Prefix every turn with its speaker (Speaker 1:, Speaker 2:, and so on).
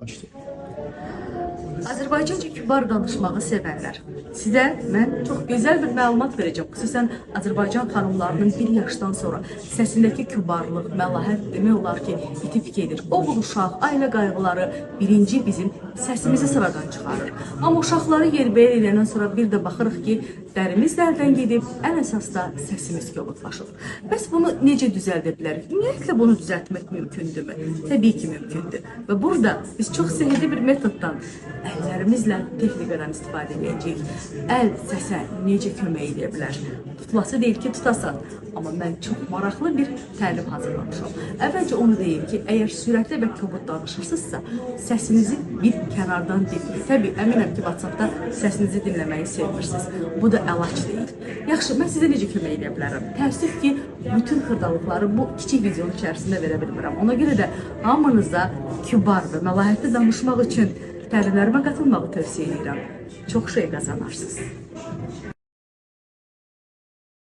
Speaker 1: Başlayaq.
Speaker 2: Azərbaycanca kübar danışmağı sevənlər. Sizə mən çox gözəl bir məlumat verəcəm. Xüsusən Azərbaycan xanımlarının bir yaşdan sonra səsindəki kübarlıq, məlahət demək olar ki, itib gedir. Oğul uşaq, ailə qayğıları birinci bizim səsimizi sıradan çıxarır. Amma uşaqları yerbəyer eləyəndən sonra bir də baxırıq ki, dərimiz də əldən gedib, ən əsas da səsimiz kobudlaşıb. Bəs bunu necə düzəldə bilərik? Ümumiyyətlə bunu düzəltmək mümkündürmü? Təbii ki, mümkündür. Və burada biz çox sehrli bir metoddan, əllərimizlə texnikadan istifadə edəcəyik. Əl səsə necə kömək edə bilər? Tutulası deyil ki, tutasan. Amma mən çox maraqlı bir təlim hazırlamışam. Əvvəlcə onu deyim ki, əgər sürətli və kobud danışırsınızsa, səsinizi bir kənardan dinləyin. Təbii, əminəm ki, WhatsApp-da səsinizi dinləməyi sevmirsiniz. Bu da əlac deyil. Yaxşı, mən sizə necə kömək edə bilərəm? Təəssüf ki, bütün xırdalıqları bu kiçik videonun içərisində verə bilmirəm. Ona görə də hamınıza kübar və məlahətli danışmaq üçün təlimlərimə qatılmağı tövsiyə edirəm. Çox şey qazanarsınız.